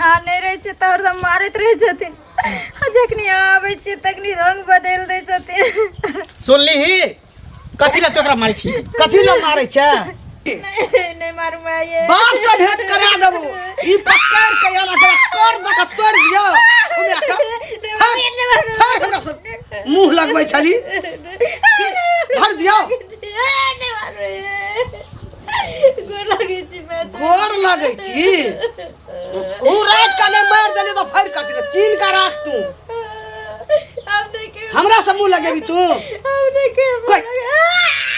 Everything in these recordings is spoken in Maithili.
अहाँ नहि रहै छियै तऽ हरदम मारैत रहै छथिन आ जखनी अहाँ आबै छियै तखनी रंग बदलि दै छथिन। सुनली ही कथी ला तू एकरा मारै छी? कथी ला मारै छै? नहीं नहीं मारू माय ये। बाप से भेंट करा देबू। ई पकड़ के आला के कर दे के तोड़ दियो। ओमे के फेर फेर हमरा से मुंह लगबै छली। धर दियो। नहीं मारू ये। गोर लगै छी माय। गोर लगै छी। ऊ रात का नहीं मार देली तो फेर कथी रे? चीन का राख तू। हमरा से मुंह लगेबी तू? कोई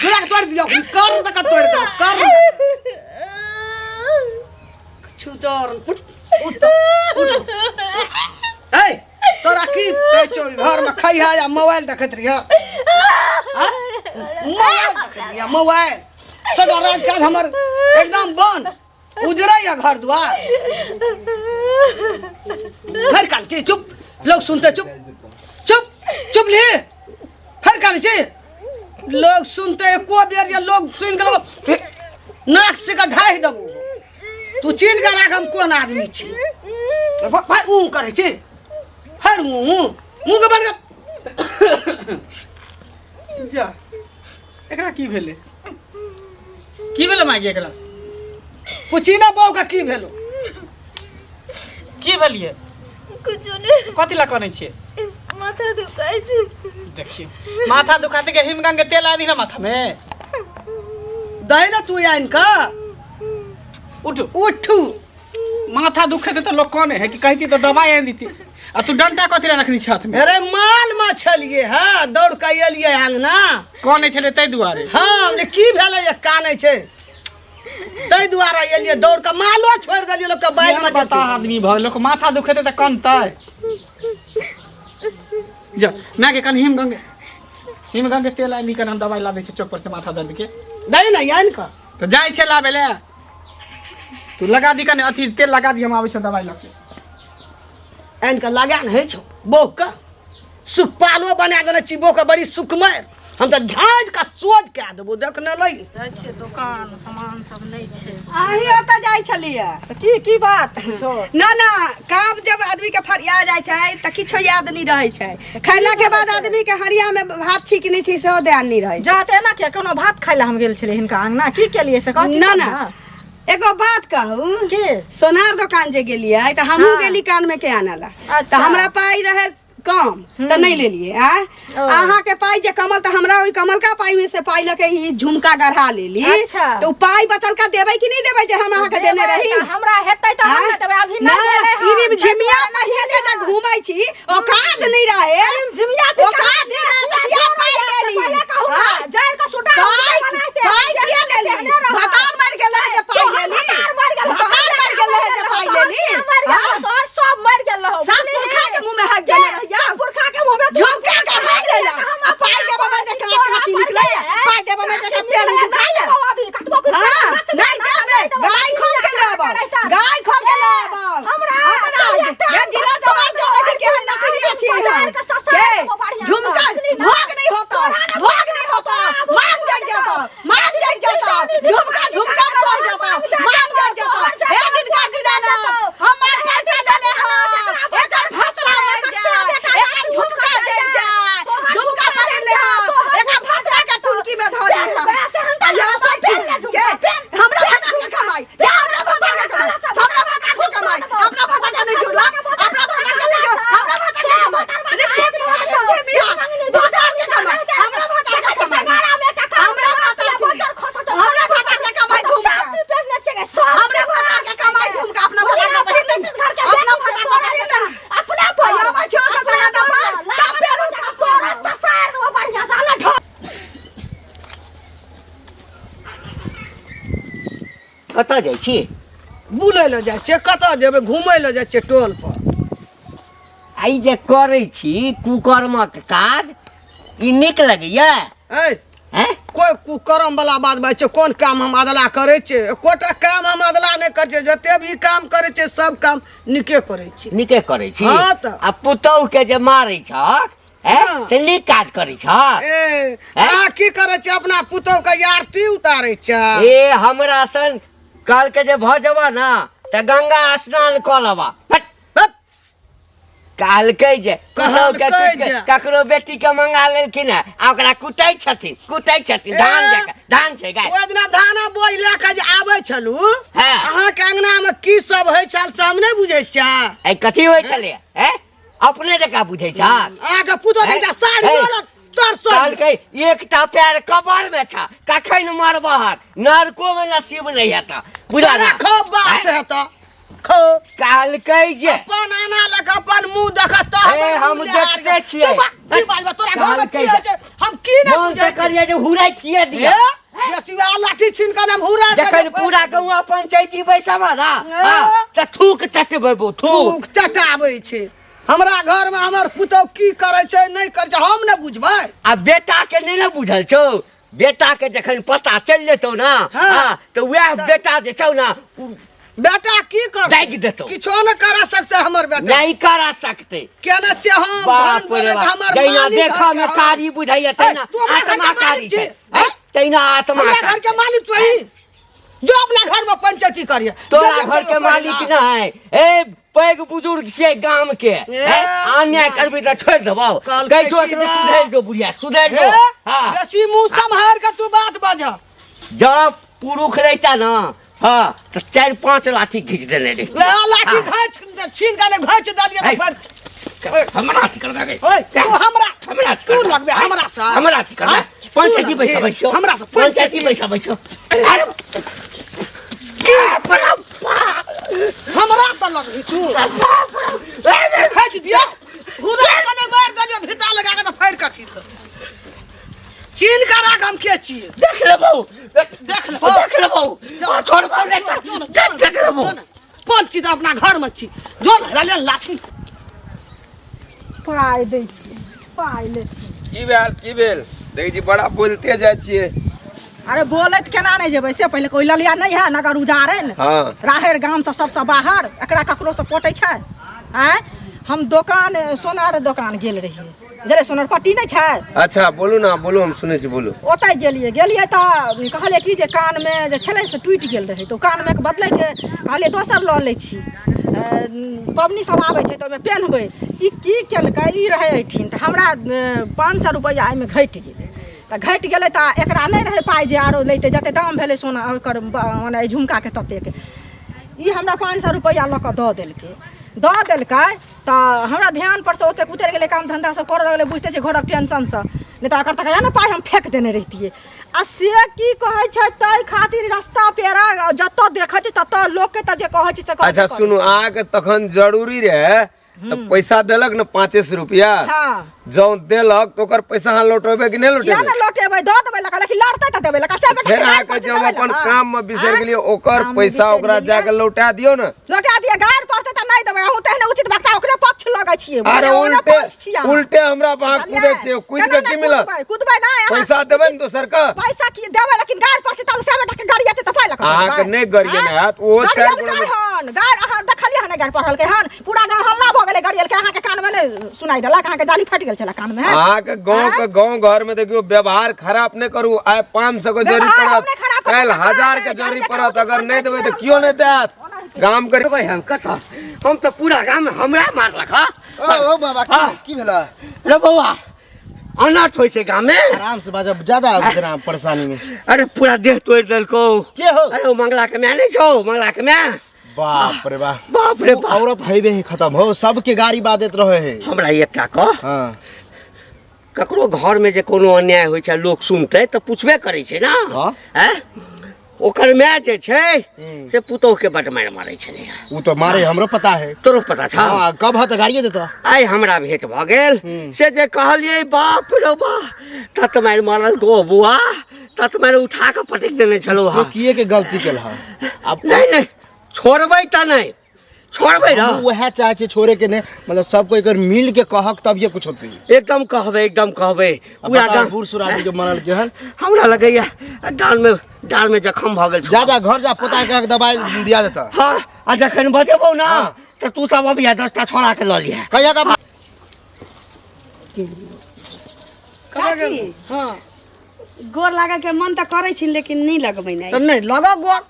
घुरा के तोड़ दियो। कर दे के तोड़ दे कर दे। छुचर उठ उठ उठ। ए तोरा की कहै छौ? घर में खैहा या मोबाइल देखैत रहिया? मोबाइल देखैत रहिया मोबाइल। सदा राजकाज हमर एकदम बंद उजरै या घर द्वार। फिर कान छी चुप, लोग सुनते चुप चुप चुप ली। फिर कान छी लोग सुनते एको बेर जे लोग सुन के नाक से के ढाहि देबू। तू चिन्ह के राख हम कोन आदमी छी। भाई ऊ करै छी फिर ऊ मुँह के बंद कर। जा एकरा की भेलै? की भेलै माय एकरा? पूछी ना बहू के की भेलो? की भेलिए? कुछो नहीं। कथी ला कनै छियै? माथा दुखाइ छै। देखियो माथा दुखाते के हिमगंग के तेल आदि ना माथा में दही ना तू आनि के। उठ उठू। माथा दुखे त लोग कने है कि कहती त दवाई आनि दीती। आ तू डंटा कथी ला रखनी छत में? अरे माल में छलिए हां, दौड़ के एलिए अंगना। कने छले तै दुआरे? हां, ले की भेलै ये कानै छै तै दुआरे एलिए दौड़ के। मालो छोड़ देलिए लोग के बाइल में। बता आदमी भ लोग माथा दुखेते त कनतै। जा मैं के कन हिमगंग हिमगंग के तेल आनि कन हम दवाई ला दै छी चौक पर से माथा दर्द के। दही ना आनि के। त जाइ छै लाबे ले। तू लगा दी कने अथी तेल लगा दी, हम आबै छौ दवाई लऽ के। आनि के लगा ने होइ छौ बौह के। सुखपालो बना देने छी बौह के बड़ी सुखमय। हम तऽ झाँझ के सोझ कए देबो देखने लई। जाइ छियै दोकान सामान सब नहि छै। अहीं ओतऽ जाइ छलियै? की की बात छो? ना ना, काम जब आदमी के फरिया जाइ छै तऽ किछो याद नहि रहै छै। खैला के बाद आदमी के हरिया में भात छी कि नहि छी सेहो ध्यान नहि रहै छै। जा तऽ एना किया कोनो भात खाय लए हम गेल छलियै हिनका अंगना, की केलियै से कहती ना तब ना एगो बात कहू की? सोनार दोकान जे गेलियै तऽ हमहूँ हाँ। गेली कान में के आने ला। अच्छा। तऽ हमरा पाइ रहे कम तऽ नहीं लेलिए। आ अहाँ के पाई जे कमल तऽ हमरा ओहि कमलका पाई में से पाई लके ई झुमका गढ़ा लेली। अच्छा। तऽ उ पाई बचल का देबै कि नहीं देबै जे हम अहाँ के देने देबै रही? तऽ हमरा हेतै तऽ हम आँय? ने देबै, अभी ना, नहि देलै ई हम। रिमझिमिया पहिर के जे घूमै छी औकात नहीं रहे। रिमझिमिया भी औकात नहीं रहे तऽ किया पाई लेली? पहिले कहू ना, हाँ? जड़ि के सुटा पाई बनाइते, पाई जड़ि किया के लेली? देने रहब। भतार मरि गेल रहे जे पाई तोहर लेली? भतार मरि गेल, भतार मरि गेल रहे जे पाई तोहर लेली? सिया मरि गेल हाँ? रहो, तोहर सब मरि गेल रहो, सब बुझलिही? पुरखा के मुंह में हक देने रहिया। सब पुरखा के मुंह में तू झुमका के भाग लेला। आ पाई देबो में जे तोरा काची निकलैया, पाई देबो में जे पेड़ दुखाइया। अभी कतबो कुछ हाँ, नाच नहीं नाच देबे, देबो, गाय खोल के लाबो, गाय खोल के लाबो। हमरा हमरा ये जिला जवान जो है कि हम नकली छी हम। बाजार के ससुर के? देबो बढ़ियां से, झुमका बुझली ना? भोग नहीं होता, भोग नहीं होता, मांग जड़ जाता, मांग जड़ जाता, झुमका झुमका में रह जाता, मांग जड़ जाता। हे दिन कर दिलाना, हमार पैसा ले ले हम, एकर भतरा मर जाए, एकर झुमका जड़ जाए, झुमका पहिर ले हम, एकर भतरा के टुनकी में धर ले हम। आ यहाँ बात छी, के? हमरा भतरा के कमाई, के हमरा भतरा के कमाई, हमरा भतरा के कमाई, अपना भतरा के नहीं जुड़ला, अपना भतरा के नहीं जुड़ला, हमरा भतरा के कमाई। रे फेंक दो, रे फेंक मिया, भतरा के कमाई, हमरा भतरा के कमाई, हमरा भतरा के, हमरा भतरा के कमाई झुमका, हमरा भतरा के कमाई झुमका, अपना भतरा के पहिर ले, अपना भतरा के पहिर ले। अपना तो आबै छियौ से तका दफा, तब फेर तोरा ससार देबो बढ़ियां से, आना ढो। कतऽ जाइ छी? बुलै लए जाइ छियै। कतऽ जेबै? घुमै लए जाइ छियै टोल पर। आ ई जे करै छी कुकर्मक काज, ई नीक लगैया? ऐ हैं? कोइ कुकर्म वाला बात बाजै छै? कोन काम हम अदला करै छियै? एकोटा काम हम अदला नहि करै छियै। जते भी काम करै छियै सब काम नीके करै छियै। नीके करै छी? हाँ तऽ। आ पुतौह के जे मारै छहक, हैं? हाँ। से नीक काज करै छहक? ए, हैं? अहाँ की करै छियै? अपना पुतौह के आरती उतारै छै। ए हमरा सन कहलकै जे भऽ जेबह ने तऽ गंगा स्नान कऽ लेबह। हट। कहलकै जे पुतहु के कहलकै टूटि जे। ककरो बेटी के मंगा लेलखिन है आ ओकरा कुटै छथिन कुटै छथिन धान ए। जकाँ धान छै गाय ओहि दिना धाना बोझ लए कऽ जे आबै छलू हाँ। अहाँके अंगना मे की सब होइ छल से हम नहि बुझै छियै ए कथी होइ छलै ए अपने जकाँ बुझै छह अहाँके पुतहु हे, एकटा साड़ी हे। लऽ तरसल कहलकै एकटा पैर कबर में छ कखन मरबहक नरको में नसीब नहीं हेतऽ बुझल तोरा खो बाप से हेतऽ खो कहलकै जे अपन आना लऽ कऽ अपन मुँह देखऽ तऽ हे, हमर हम मुँह लेहार देखते के। छियै। चुप बा, की बाजबा तोरा घर में की कहलकै होइ छै हम की नहि मोन बुझै तऽ छियै करियै जे हुरै थिए दिअ हे, बेसी वएह लाठी छीन कऽ हम हुरा जखन पूरा गौआ पंचायती बैसब ना हे। तऽ थूक चटबेबो थूक थूक चटाबै छै हमरा घर में हमर पुतहु की करै छै नहि करै छै हम नहि बुझबै आ बेटा के नहि ने बुझल छौ बेटा के जखन पता चलि जेतौ ना हाँ। हाँ, तऽ वएह बेटा जे छौ ना उ बेटा की कर दागि देतौ। किछो नहि करा सकते हमर बेटा नहीं करा सकते केना छै हम बाप धन रे दौलत बाप हमर जहिना मालिक देखऽ घर में के हम। कारी बुझाइया ए, तहिना तू हमरा घर के आत्मा मालिक कारी छी छै हैं? तहिना आत्मा हमरा कारी घर के मालिक तू ही जो अपना घर में पंचायती करिए तोरा घर के मालिक ना है ए पैघ बुजुर्ग छियै गाम के ए, अन्याय करबी तऽ छोड़ि देबौ कहलकै कहै छौ कि एकरो जा। सुधरि जो बुढ़िया सुधरि जो हाँ बेसी मुंह सम्हार के तू बात बाज जब पुरुष रहिता ना हाँ तऽ 4-5 लाठी घीच देने रहितै। लाठी घाच छीन के ने घाच देलिए है। तऽ फेर हमरा अथी करबे गई ओए तू हमरा हमरा अथी तू करबे। लगबे हमरा से हमरा अथी करबे हाँ? पंचायती तू बैसबै लगबे। छौ हमरा से पंचायती बैसबै छौ अरे बाप रे बाप। हमरा से लगबी तू खींच दिया हुरा कने मार देलियो भीता लगा के तऽ फाड़ के छीन चीन के राख हम के छी देख लेबौ देख लेबौ। देख लेबौ छोड़बौ नहि जो न, देख देख लेबौ जो न, पाँच चीज अपना घर में छी जो न ले लाठी पाइ दै छी पाइ ले की भेल की भेल देखै छी बड़ा बोलते जाइ छियै अरे बोलैत केना नहि जेबै से पहिले कोई ललिया नहि है नगर उजारे ने हाँ राहरि गामसँ सबसँ बाहर एकरा ककरोसँ पटै छै आँय हम दोकान सोनार दोकान गेल रहियै बुझलियै सोनार पट्टी नहि छै अच्छा बोलू ना बोलू हम सुनै छी बोलू ओतय गेलियै गेलियै तऽ कहलियै कि जे कानमे जे छलै से टूटि गेल रहै तऽ ओ कानमे के बदलैके कहलियै दोसर लऽ लै छी पबनी सब आबै छै तऽ ओहिमे पेन्हबै ई की केलकै ई रहै एहिठिन तऽ हमरा 500 रुपैआ एहिमे घटि गेलै तऽ घटि गेलै तऽ एकरा नहि रहै पाइ जे आरो लैतै जतेक दाम भेलै सोना ओकर मने एहि झुमकाके ततेक ई हमरा 500 रुपैआ लऽ कऽ दऽ देलकै दऽ देलकै तऽ हमरा ध्यान पर से ओतेक उतरि गेलै काम धन्धा सब करऽ लगलै बुझिते छै घरक टेंशनसँ नहि तऽ एकर तक ने पाइ हम फेक देने रहितियै आ से की कहै छै ताहि खातिर रस्ता पेड़ा जतऽ देखै छै ततऽ लोकके तऽ जे कहै छै से कहबे अच्छा करै सुनू छै। अहाँके तखन जरूरी रहै तऽ पैसा देलक ने 500 रुपया हाँ जौं देलक तऽ ओकर पैसा अहाँ लौटेबै कि नहि किया लौटेबै ने लौटेबै दऽ देबै लका लेकिन लड़तै तऽ देबै लका से बेटा फेर के अहाँ गारि कहै पड़तै छी हम देबै अपन लका। काम मे बिसरि आँय? गेलियै ओकर काममे पैसा बिसरि ओकरा गेलियै। जाके लौटा दियौ ने लौटा दिअ गारि पड़तै तऽ नहि देबै अहूँ तेहने उचित वक्ता ओकरे पक्ष लगै छियै अरे बुझलियै? ओकरे उल्टे पक्ष छियै अहाँ। उल्टे हमरा पर अहाँ बुझलियै? कूदै छियै कूदि केना के की नहि मिलत कुदबै? कुदबै नहि अहाँ पैसा देबै ने दोसर के पैसा की देबै लेकिन गारि पड़तै तब से बेटा के गारि एतै तऽ पाइ लऽ कऽ अहाँके देबै। नहि गरियेने आँय? हैत, ओहो चारि गरियलकै गोरा मे- हन गारि अहाँ देखलियै हन गारि पढ़लकै हन पूरा गाँव हल्ला भऽ गेलै गरियलकै अहाँके कानमे नहि सुनाइ देलक अहाँके जाली फाटि गेल छलै कानमे अहाँके गाँव के गाँव घर में देखियौ व्यवहार खराब नहि करू आइ 500 के जरूरी व्यवहार हम पड़त नहि खराब करबै, काल्हि व्यवहार 1000 के नहि, जरूरी जान पड़त देखा अगर नहि देबै तऽ उचित केओ नहि देत गाम के देबै हम कतऽ हम तऽ पूरा गाम हमरा मारलक हँ ओ बाबा हाँ। की की भेला रे बौआ अनर्थ होइ छै गाममे आराम से बाजब ज्यादा आबि जेना परेशानी में अरे पूरा देह तोड़ि देलकौ के हो अरे ओ मंगला के माय नहि छौ मंगला के माय बाप रे बाप बाप रे बाप औरत हेबे ही खत्म हो सबके गाड़ी बाजैत रहे है हमरा एकटा कह हाँ ककरो घरमे जे कोनो अन्याय होइ छै लोक सुनतै तऽ पुछबे करै छै ने हाँ। आँय ओकर माय जे छै से पुतोहके बड मारि मारै छलै उ तो मारे हमरो पता है तोरो पता छौ हाँ कब है तो गाड़िए देता आइ हमरा भेंट भऽ गेल से जे कहलियै बाप रे बा तत मारि मारल गो बुआ तत मारि उठा कऽ पटकि देने छलहुँ तो हँ किए के गलती केल है अब नहि नहि छोड़बै तऽ नहि छोड़बै ना हमहूँ वएह चाहे छी छोड़े के नहीं मतलब सबको एक मिल के कहक तब ये कुछ होती एकदम कहबै एकदम कहबै अब पूरा बताओ, गाम बूढ़ सूढ़ आदमी के मरल के हन हमरा लगैया डाल में डाल में जखम भऽ गेल छौ। जा जा घर जा पोता के दवाई दिया देता हाँ आ जखन बजेबौ ना हाँ। तऽ तू सब अबिया 10टा छोड़ा के लऽ लिहा कहिया का काकी हाँ गोर लागऽ के मन तऽ करै छी लेकिन नहि लगबै तऽ नहि लगऽ गोर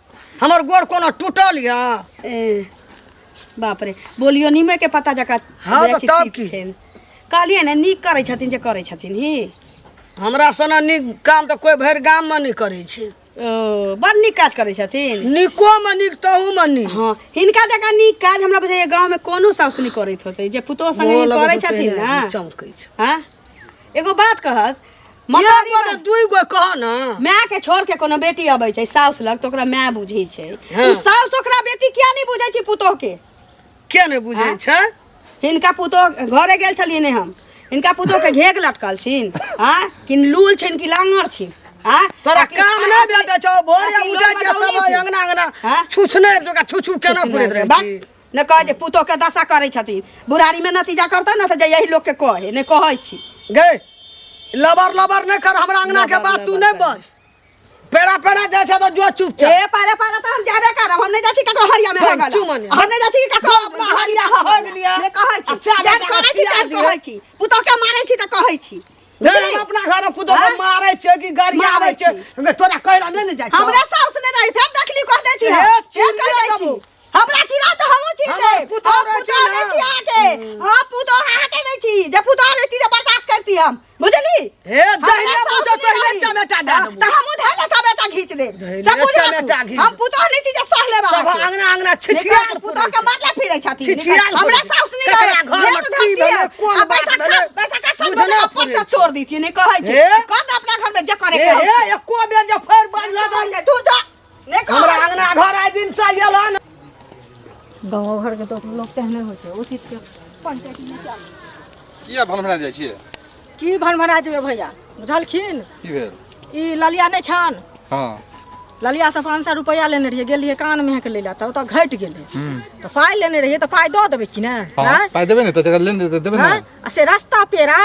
हमर गोर कोनो टूटल यऽ ए, बाप रे, बोलियो नीमे के पत्ता जकाँ। हाँ, बुझाइ तऽ छै तब तीत की? छनि। कहलियै ने, नीक करै छथिन जे करै छथिन ही। हमरा सना नीक काम तऽ कोइ भरि गाममे नहि करै छै। ओ बड़ नीक काज करै छथिन। नीकोमे नीक, तहूमे नीक। हँ, हिनका जकाँ नीक काज हमरा बुझाइए गाँवमे कोनो साउस नहि करैत होतै, जे पुतोह संगे ई करै छथिन ने। चमकै छै। हँ, एगो बात कहत मतारी, एगो ने दुइ गो कह ने। माय के छोड़ के कोनो बेटी अबै छै साउस लग तऽ ओकरा माय बुझै छै। हाँ। ओ साउस ओकरा बेटी किया नहि बुझै छै पुतोह के? के नहि बुझै हाँ? छै? हिनका पुतोह घरे गेल छलियै ने हम, हिनका पुतोह के घेघ लटकल छिन, हाँ कि लूल छिन कि लांगर छिन, हाँ? तोरा आ कि- काम नहि भेटै छौ? भोरे आ कि उठै लोल छियै बजौने सब छी? अंगना अंगना हाँ? छुछने जकाँ छू छू केना पुरैत रहै बस, छी। ने कहे जे पुतोह के दशा करै छथिन, बुढ़ारी में नतीजा करतै ने तऽ जे यही लोक के कहे ने कहै छी। गै, लबर लबर नहि कर, हमरा अंगना के लबर बात तू लबर नहि कर। बज। पेड़ा पेड़ा जाइ छै तऽ जो चुपचाप। ए पारे पारे तऽ हम जाबे करब, हम नहि जाइ छी ककरो हरिया में हम हगला। चुमन। हम नहि जाइ छी ककरो जो अपना हरिया हरिया हगला। हग लिअ। नहि कहै छी। अच्छा, जान बेटा, करै छी खिया जान दिअ। कहै छी, पुतोह के मारै छी तऽ कहै छी। गै, बुझली? हम अपना घर में पुतोह के हाँ? मारै छियै कि गाड़ियाबै मारै छियै? गै, तोरा कहला नहि ने जाइ छौ। हमरा साउस नहि रही, फेर देखली कह दै छी हे, हम। फेर चिढ़ कह दै छी। देबौ। हमरा चिढ़ा तऽ हमहूँ चिढ़ हमर देब। पुतोह हम रहै छै पुतोह ने। नहि छी अहाँके, हम पुतोह अहाँके नहि छी। जे पुतोह रहिती तऽ बर्दाश्त करती हम, बुझली? हे, हमरा जहिना साउस बुझौ नहि तहिने रही। चमेटा दए हाँ, देबौ। तऽ हमहूँ धैले चमेटा घीच देब। धैले से बुझि राखू। चमेटा घीच हम देब। पुतोह नहि छी जे सह लेब सब अहाँके। अंगना अंगना नहि छिछियाल कहै पुतोह के मारले फिरै छथिन। छिछियाल हमरा फिरै छै। साउस नहि ककरा रहे। घरमे भेट की धरती भेलै, है। कोन आ बात पैसा भेलै, खा- पैसा का सब बुझले ऊपर पुरै से छै। छोड़ दी नहि कहै छी। हे? कर ने अपना घर में जे करे हे के हे, होतै। एको बेर जे फेर बाजल कहै छै, दूर जा। नहि कहै हमरा छी। अंगना घर आइ दिन से आयल हन। गाँव घरके तऽ लोक तेहने होइ छै उचितके पंचायत। किया भनभना जाइ छियै? की भनभना जेबै भैया, बुझलखिन? की भेल? ई ललिया नहि छन? हँ। ललिया से 500 रुपैआ लेने रहियै, गेल रहियै कान महक लै लए तऽ ओतऽ घटि गेलै, तऽ पाइ लेने रहियै तऽ पाइ दऽ देबै कि नहि? हँ। आँय? पाइ देबै ने तऽ जकर लेने तऽ देबै ने। आँय? आ से रास्ता पेड़ा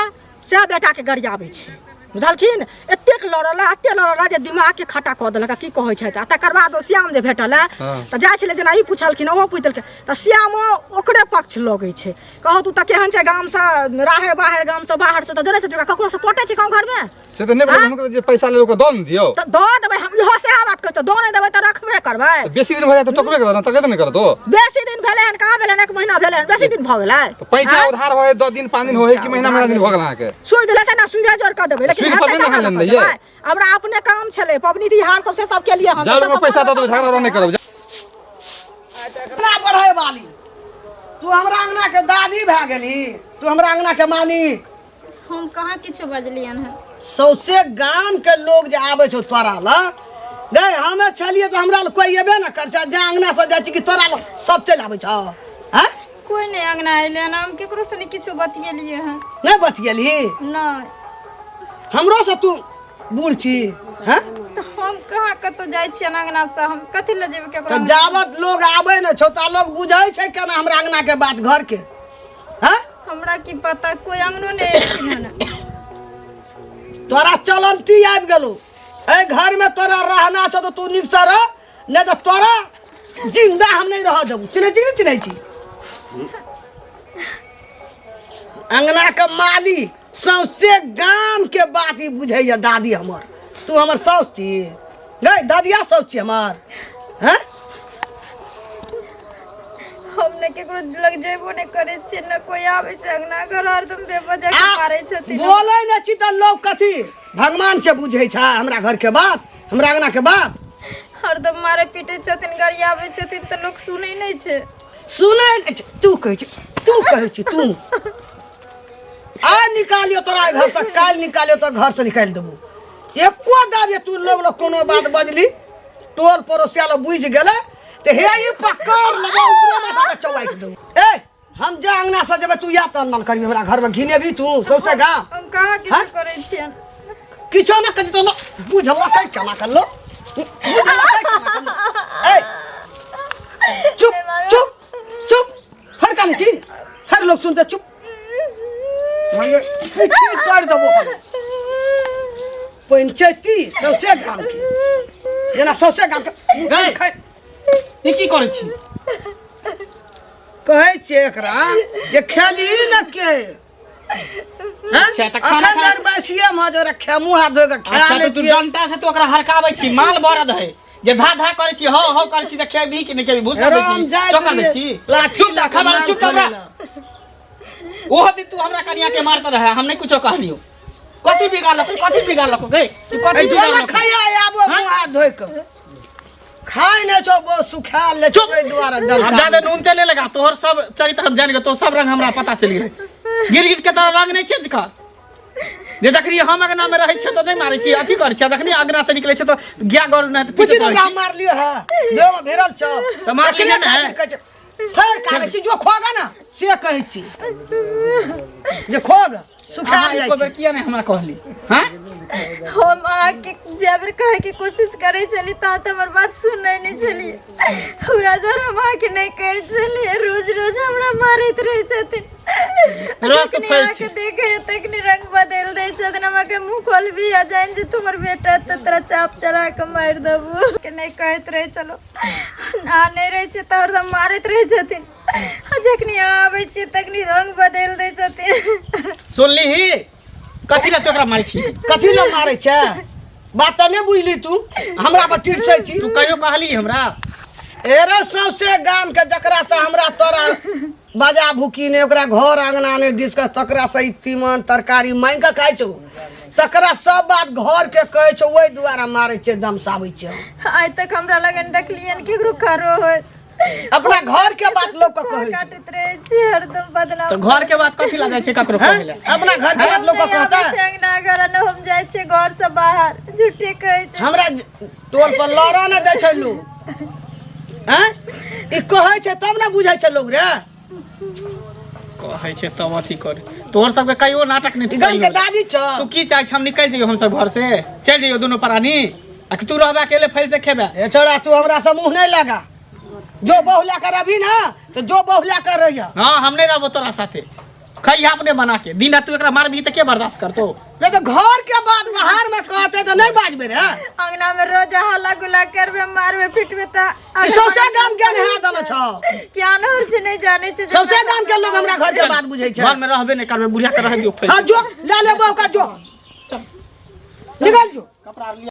से बेटाके गरियाबै छै, बुझलखिन? एतेक लड़ल एतेक लड़ल जे दिमागके खट्टा कऽ देलक। आ की कहै छथि, आ तकर बाद ओ श्याम जे भेटल है हँ। तऽ जाइ छलै, जेना ई पुछलखिन ओहो पुछि देलकै, तऽ श्यामो ओकरे पक्ष लगै छै। कहू तू तऽ केहन छै, गामसँ राहरि बाहर, गामसँ बाहरसँ तऽ जनै छथिन, ओकरा ककरोसँ पटै छै गाँव घरमे? से तऽ नहि भेल। हुनकर जे पैसा लेलक ओकरा दऽ ने दियौ। तऽ दऽ देबै हम, इहो सएह बात कहै छै, दऽ नहि देबै तऽ रखबे करबै। तऽ बेसी दिन भऽ जायत तऽ टोकबे करत ने, तकेबे नहि करत ओ। बेसी दिन भेलै हन कहाँ भेलै हन, एक महीना भेलै हन, बेसी दिन भऽ गेलै? तऽ पैसा आँय? उधार होइ 10 दिन 5 दिन होइ कि महीना महीना दिन भऽ गेल अहाँके? सूद लेतै ने, सूदे जोड़ कऽ देबै, लेकिन सूद पर हेतै नहि ने तखन अहाँ ने लेने कऽ रहियै? देबै। हमरा अपने काम छलै, पबनी तिहार सब से सब केलियै हम। जाउ, पैसा दऽ देबै, झगड़ा उगड़ा नहि करब। अंगना बढ़ै वाली तू हमरा अंगना के दादी भए गेली, तू हमरा अंगना के मालिक। हम कहाँ किछो बजलियन हन? सौसे गाम के लोग जे आबै छौ तोरा लग। गै, हमे छलियै तऽ हमरा लग कोइ एबे ने कर छै। जे अंगना से जाइ छी कि तोरा लग सब चलि आबै छौ? हैं? कोइ नहि अंगना अयलै हन, हम केकरो से नहि किछो बतियेलियै हन। नहि बतियेलही? नहि। हमरो से तू बूढ़ छी? हैं? तऽ हम कहाँ कतहु जाइ छियनि अंगना से, हम कथी लए जेबै केकरो तऽ अंगना? जाबत लोग आबै ने छौ ता लोग बुझै छै केना हमरा अंगना के बात घर के? हैं? हमरा की पता, कोइ अंगनो नहि एलखिन हन। तोरा चलंती आबि गेलो। एहि घर में तोरा रहना छौ तऽ तू नीक से रह, नहि तऽ तोरा जिंदा हम नहीं रह देबू। चिन्है छी कि नहि चिन्है छी अंगना के माली? सौंसे गाम के बात ई बुझैया दादी हमर। तू हमर साउस छी गै? दादिया साउस छी हमर? हैं? हम ने केकरो लग जेबो नहि करै छियै, ने कोइ आबै छै अंगना घर, हरदम बेवजह के आ, मारै छथिन। बोलै नहि छी तऽ लोग कथी भगवान से बुझै छै हमरा घर के बात, हमरा अंगना के बात? हरदम मारै पीटै छथिन, गरियाबै छथिन, तऽ लोक सुनै नहि छै। सुनै नहि छै। तू कहै छी, तू कहै छी, तू आ निकालियो तोरा घर से, काल्हि निकालियो तो घर से निकालि देबू। एको दाबे तू लोग लोग कोनो बात बजली, टोल पड़ोसिया लोग बुझि गेलै तऽ हे ई पकड़ लगा ऊपरे माथा के चौवाइट देबू। ए, हम जे अंगना से जेबै तू या तन मन करबी, हमरा घर में घिनेबी तू सौंसे गाम। हम कहाँ किछो हाँ? करै छियनि? किछो ना करी तो लो बुझलकै केना कर लो, बुझलकै केना कर लो। ए, चुप चुप चुप, फेर काने छी, फेर लोग सुनते। चुप, माये ठीक कर देबो हम। पंचायती सौंसे गाम के, जेना सौंसे गाम के गै। ई की करै छी? कहै छियै एकरा जे खेली न के हैं? अच्छा, तऽ खाना अखन खा- धरि बैसिए मे जे खेमू हाथ धोइ के खा अच्छा, तऽ तू लेतियै। डंटा से तू ओकरा हरकाबै छी, माल बरद है। जे धा धा करै छी, हौ हौ करै छी तऽ खेबही कि नहि खेबही? भूसा दै राम छी, जाइत चोकर दै रहियै, छी। लाठी चुप लऽ कऽ खबर, मार चुप हमरा। खा ओहो दिन तू हमरा कनिया के मारत रहे, हम नहीं कुछो कहलियो। कथी बिगाड़लको, कथी बिगाड़लको गे? तू कथी जो ना बिगाड़लको? खाया आबो हाँ? मुँह हाथ धोइ कऽ खाय नहि छौ, बहुत सुखायल ले छौ, ओहि दुआरे हम डंका। ज्यादा नून तेल नहीं लगा, तोहर सब चरित्र हम जान गए, तोहर सब रंग हमरा पता चलि गेलै। गिर गिर के तोरा रंग नहीं चेंज कर जे जखनी हम अगना में रहै छियै तऽ नहि मारै छी, अथी करै छियै, जखनी अगना से निकलै छियै तऽ गाय गरु नहि तऽ पूछी पीटैत तऽ रहै छी। मार लियो है, देह में भिड़ल छौ। तऽ मार लिहे ने। कहै छै, फेर काले छी जो खोगा ना से कहै छी जे खोग सुखायल अहाँ जाइ एको बेर छै। किया नहि हमरा कहली? हाँ, हम अहाँके जाबेर कहैके कोशिश करै छली तहाँ तऽ हमर बात सुनै नहि छलियै, उएह दुआरे हम अहाँके नहि कहै छलियै। रोज रोज हमरा मारैत रहै छथिन। रात जखनी फैल अहाँके छी। देखै तखनी रंग बदलि दै छथिन। हमरा के मुँह खोलबी आ जानि जे तू हमर बेटा तऽ तोरा चाप चढ़ा कऽ मारि देबू। के नहि कहैत रहै छलहुँ। अहाँ नहि रहै छियै तऽ हरदम मारैत रहै छथिन, आ जखनी अहाँ आबै छियै तखनी रंग बदलि दै छथिन। सुनली ही, कथी लए तू एकरा मारै छी? कथी लए मारै छै? बात तऽ नहि बुझली तू, हमरा पर टिरसै छी। तू कहियो कहली हमरा? एरे सौंसे गाम के जकरा से हमरा तोरा बाजा भुकी नहि, ओकरा घर अंगना नहि डिस्कस, तकरा से ई तीमन तरकारी मांगि कऽ खाइ छौ, तकरा सब बात घर के कहै छौ, ओहि दुआरे मारै छै, दमसाबै छै। आइ तक हमरा लगन देखलियनि केकरो खरो होइत? अपना घर के बात लोक के कहै छै। काटैत रहै छी हरदम बदनाम। तऽ घर के बात कथी लए जाइ छै ककरो हैं? कहै लए? अपना घर के बात हम लोक के नहि आबै कहता? छै अंगना घर आ नहि हम जाइ छियै घर से बाहर, झूठे कहै छै। हमरा टोल पर लड़ऽ नहि दै छै लोक। हैं, ई कहै छै तब ने बुझै छै लोक रे। कहै छै तब अथी कर। तोहर सबके कहियो नाटक नहि ई सही गाम के होलै। दादी छौ। तू की चाहै छ, हम निकलि जइयो, हम सब घर से चलि जइयो दुनू प्राणी, आ कि तू रहबे अकेले फैल से खेबे? ए छोड़ा, तू हमरा से मुँह नहीं लगा। जो बहु लेकर अभी ना तो जो बहु लेकर रहिया। हाँ, हम नहीं रहबो तोरा साथे। खइहा अपने बना के दिन रात। तू एकरा मारबही तऽ के बर्दाश्त करतो? नहीं तो घर के बात बाहर में कहते तो नहीं बाजबे रे। अंगना में रोज हल्ला गुल्ला करबे, मारबे पिटबे तऽ ई सौंसे गाम के नहा देने छौ। कि आनहर से नहीं जाने छै जे सौंसे गाम के लोग हमरा घर के बात बुझै छै। घर में रहबे नहीं करबे, बुढ़िया के रह दियो फैल। हाँ, जो ले ले बहु का, जो निकल जो। कपड़ा लिया।